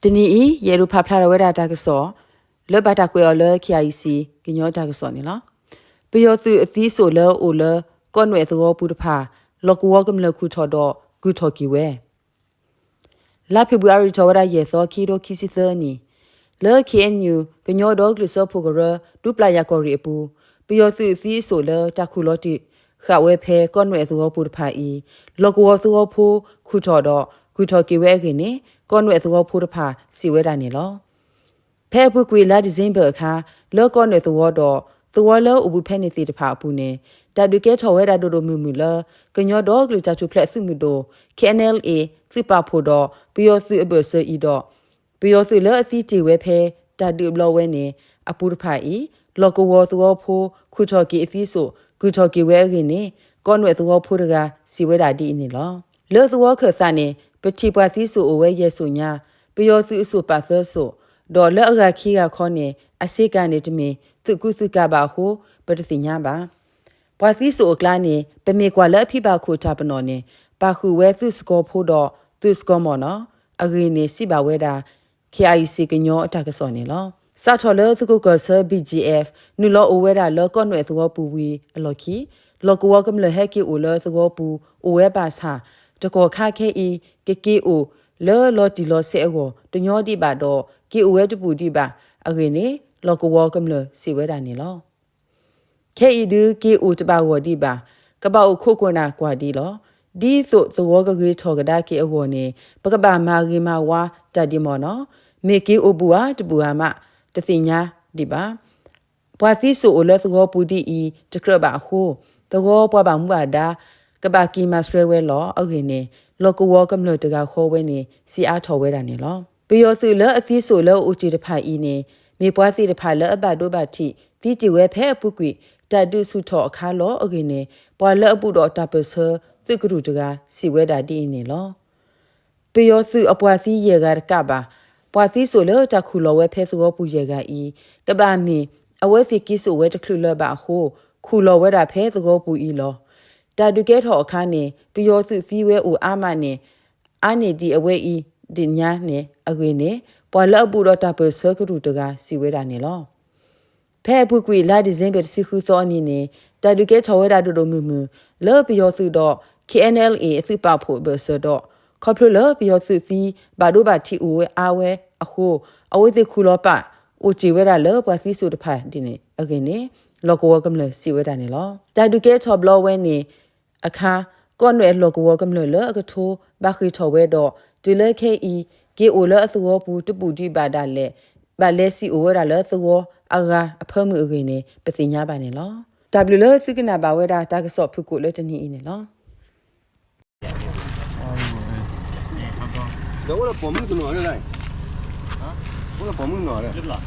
တနံၤအံၤ ယအဲၣ်ဒိးဖးဖျါထီၣ်ဝဲဒၣ်တၢ်ကစီၣ် လၢဘၣ်တၢ်ကွဲးအီၤလၢ KIC ကညီတၢ်ကစီၣ်န့ၣ်လီၤ. ပယီၤသုးအသံစိၣ်လၢအိၣ်လၢ ကီၢ်နွဲၣ်သဝီပူၤတဖၣ် လီၢ်ကဝီၤကမျၢၢ်ခူၣ်ထီၣ်ဒီး ကုၢ်ထီၣ်က့ၤဝဲ လါဖ့ၤဘြူၤအါရံၤထီၣ်ဝဲဒၣ်ယဲၢ်သီ ခံကထိခံဆံသၢနံၣ်, လၢ KNU ကညီဒီကလုာ်စၢဖှိၣ်ကရၢ ဒူပျၢ်ယၤကီၢ်ရ့ၣ်အပူၤ, ပယီၤသုးအသံအစိၣ်လၢတၢ်ခူၣ်လီၤတံၢ်ဃာ်ဝဲဖဲကီၢ်နွဲၣ်အသဝီပူၤတဖၣ်အံၤ, လီၢ်ကဝီၤသဝီဖိခူၣ်ထီၣ်ဒီး ကုၢ်ထီၣ်က့ၤဝဲအဂ့ၢ်န့ၣ် ကီၢ်နွဲၣ်အသဝီဖိတဖၣ်စံးဝဲဒၣ်န့ၣ်လီၤ. ဖဲအပူၤကွံာ်လါဒံၣ်စ့ဘၢၣ်အခါ လၢကီၢ်နွဲၣ်သဝီဒီး သဝီလၢအိၣ်ဘူးဖဲန့ၣ်သ့ၣ်တဖၣ်အပူၤန့ၣ် တၢ်ဒုးကဲထီၣ်ဝဲဒၣ်ဒိၣ်ဒိၣ်မုၢ်မုၢ်လၢ ကညီဒီကလုာ်တၢ်ထူၣ်ဖျဲးသုးမုၢ်ဒိၣ် KNLA သုးပာ်ဖှိၣ်ဒီး ပယီၤသုးအဘၢၣ်စၢၤအံၤဒီး ပယီၤသုးလၢအသံတ့ၢ်ဝဲဖဲတၢ်ဒုးအဘျီဝဲန့ၣ် အပူၤတဖၣ်အံၤ လီၢ်ကဝီၤသဝီဖိ ခူၣ်ထီၣ်က့ၤအသံစိၣ် ကုၢ်ထီၣ်က့ၤဝဲအဂ့ၢ်န့ၣ် ကီၢ်နွဲၣ်သဝီဖိတဂၤ စံးဝဲဒၣ်ဒ်အံၤန့ၣ်လီၤ. လၢသဝီခၢၣ်သးန့ၣ် ပထံၣ်ပှၤသံစိၣ်အိၣ်ဝဲယဲၢ်စိၣ်ညါ, ပယီၤသုးအစိၣ်ပာ်သၢစိၣ်, ဒီးလၢအဂၤခံဂၤခီန့ၣ် အဆ့ကၤန့ၣ်တမ့ၢ်သုးကူသုးကၤဘၣ်အဃိ ပတသ့ၣ်ညါဘၣ်. ပှၤသံစိၣ်အကျါန့ၣ် ပမ့ၢ်ကွၢ်လၢအဖံဘၣ်ခိၣ်တၢ်ပနီၣ်န့ၣ် ပာ်ဃုာ်ဝဲသုးစကီၤဖိဒီးသုးစကီၤမီၢ်နီၤ အဂ့ၢ်န့ၣ် စံးဘၣ်ဝဲဒၣ် KIC ကညီအတၢ်ကစီၣ်န့ၣ်လီၤ. စးထီၣ်လၢသုးခိၣ်ကီၢ်ဆၢ ဘီၣ်ကၠံၣ်အဲၣ် နုာ်လီၤအိၣ်ဝဲဒၣ်လၢကီၢ်နွဲၣ်သဝီပူၤဝံၤအလီၢ်ခံ လီၢ်ကဝီၤကမျၢၢ်ဟဲက့ၤအိၣ်လၢသဝီပူၤအိၣ်ဝဲဘၣ်ဆၣ် တကီၢ်ခါခဲအံၤ ကက့ၤအိၣ်လၢလီၤတံၢ်လီၤဆဲးအဂီၢ် တညီဒံးဘၣ်ဒီး က့ၤအိၣ်ဝဲတဘူၣ်ဒံးဘၣ်အဂ့ၢ်န့ၣ် လီၢ်ကဝီၤကမျၢၢ်စံးဝဲဒၣ်န့ၣ်လီၤ. ခဲအံၤဒုးက့ၤအိၣ်တဘၣ်ဂီၢ်ဒံးဘၣ်, ကဘၣ်အိၣ်ခိးကွၢ်နၢ်ကွၢ်ဒံးလီၤ. ဒ်သိးသဝီကဂ့ၤထီၣ်ကဒါက့ၤအဂီၢ်န့ၣ် ပကဘၣ်မၤဂ့ၤမၤဝါတၢ်ဒံးမီၢ်နီၤ, မ့ၢ်က့ၤအိၣ်ဘူၣ်ဧါတဘူၣ်ဧါမး တသ့ၣ်ညါဒံးဘၣ်. ပှၤသံစိၣ်အိၣ်လၢသဝီပူၤဒ်အံၤ တကြၢးဘၣ်အဃိ သဝီပှၤဘၣ်မူဘၣ်ဒါ ကဘၣ်က့ၤမၤဆှဲဝဲလီၤအဂ့ၢ်န့ၣ် လီၢ်ကဝီၤကမျၢၢ်တဂၤဃီဝဲန့ၣ် စံးအါထီၣ်ဝဲဒၣ်န့ၣ်လီၤ. ပယီၤသုးလၢအသံစိၣ်လၢအအိၣ်တ့ၢ်တဖၣ်အံၤန့ၣ် မ့ၢ်ပှၤသ့ၣ်တဖၣ်လၢအဘၣ်ဒိဘၣ်ထံး သံတ့ၢ်ဝဲဖဲအပူၤကွံာ် တၢ်ဒုးဆူၣ်ထီၣ်အခါလီၤအဂ့ၢ်န့ၣ် ပှၤလၢအဘူးဒီးတၢ်ပၢၢ်ဆၢသုးကရူၢ်တဂၤ စံးဝဲဒၣ်ဒ်အံၤန့ၣ်လီၤ. ပယီၤသုးအပှၤသံယဲၢ်ဂၤတကးဘၣ်, ပှၤသံစိၣ်လၢတၢ်ခူၣ်လီၤဝဲဖဲသဝီပူၤယဲၢ်ဂၤအံၤ ကဘၣ်မ့ၢ်အဝဲသ့ၣ်က့ၤစိာ်ဝဲတချုးလၢၤဘၣ်အဃိ ခူၣ်လီၤဝဲဒၣ်ဖဲသဝီပူၤအံၤလီၤ. တၢ်ဒုးကဲထီၣ်အခါန့ၣ် ပယီၤသုးသံဝဲအိၣ်အါမးန့ၣ် အါန့ၢ်ဒံးအဝဲအံၤဒံးညါန့ၣ်အဂ့ၢ်န့ၣ် ပှၤလၢအဘူးဒီးတၢ်ပၢၢ်ဆၢကရူၢ်တဂၤ စံးဝဲဒၣ်န့ၣ်လီၤ. ဖဲအပူၤကွံာ်လါဒံၣ်စ့ဘၢၣ်တဆံဃုသီအနံၤန့ၣ် တၢ်ဒုးကဲထီၣ်ဝဲဒၣ်ဒိၣ်ဒိၣ်မုၢ်မုၢ် လၢပယီၤသုးဒီး KNLA အသုးပာ်ဖှိၣ်အဘၢၣ်စၢၤဒီး ခီဖျိလၢပယီၤသုးသံဘၣ်ဒိဘၣ်ထံးအိၣ်ဝဲအါဝဲအဃိ အဝဲသ့ၣ်ခူၣ်လီၤပာ်အိၣ်တ့ၢ်ဝဲဒၣ်လၢပှၤသံစိၣ်တဖၣ်ဒ်န့ၣ်အဂ့ၢ်န့ၣ် လီၢ်ကဝီၤကမျၢၢ်စံးဝဲဒၣ်န့ၣ်လီၤ. တၢ်ဒုးကဲထီၣ်ဘျီဝဲန့ၣ် အခါ ကီၢ်နွဲၣ်အလီၢ်ကဝီၤကမျၢၢ်လၢအကထိဘၣ်ဃ့ၢ်ထီၣ်ဝဲဒီး တုၤလၢခဲအံၤ က့ၤအိၣ်လၢအသဝီပူၤတဘူၣ်ဒံးဘၣ်ဒၣ်လဲာ် ဘၣ်လဲၤစံၣ်အိၣ်ဝဲဒၣ်လၢသဝီအဂၤအဖၢမုၢ်အဂ့ၢ်န့ၣ် ပသ့ၣ်ညါဘၣ်န့ၣ်လီၤ. တၢ်ဘျုးလၢသုကနၣ်ဘၣ်ဝဲဒၣ်တၢ်ကစီၣ်ဖုၣ်ကိာ်လၢတနံၤအံၤန့ၣ်လီၤ. ဒီးအိၣ်လၢပိာ်မုၣ်တနီၤလဲၣ်, အိၣ်လၢပိာ်မုၣ်တနီၤလဲၣ်.